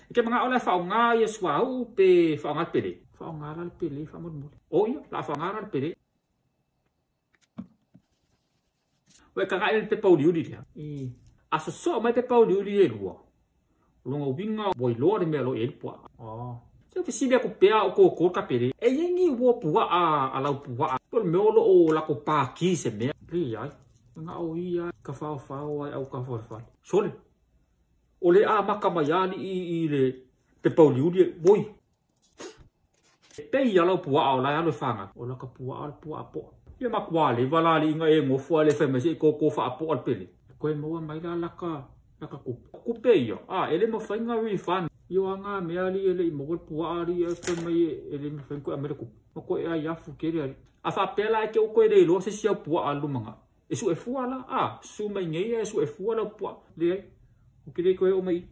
E te manao la e faaaoga ia suauu pe faaaoga le pele? Faaaoga la le pele faamolemole. O ia, la faaaoga la le pele. Ua e tagai i le pepa uliuli lea? I a sosoo mai pepa uliuli e lua, o lona uiga ua iloa le mea o lo o i ai le puaa. Oh. Se fesili atu pea o koko le kapele. E i ai ni uo puaa a lau puaa. Po o le mea o lo o lako pākī se mea. Leai. Na o ia ka faofao ai au ka falefale. Sole. O le amata mai alii i le pepa uliuli e oi. E pei a lau puaa o la e alu e fanau. O laka puaa o le puaa poa. Ia matua leva la alii ina e nofo ae le fai mai se i koko faapoa le pele. Koe maua mai la laka laka kupe. Kupe ia, a e le mafai na refund. Ia o a ngā mea alii e le i maua le puaa alii ae fai mai e le mafai na toe aumai le kupe. Ma koe ai afu tele alii. A faapea la e te u toe le iloa se isi au puaa le lumanai. E sue fua la, a, susu mai nei ae sue fua lau puaa. Leai, ou te le toe oo mai i.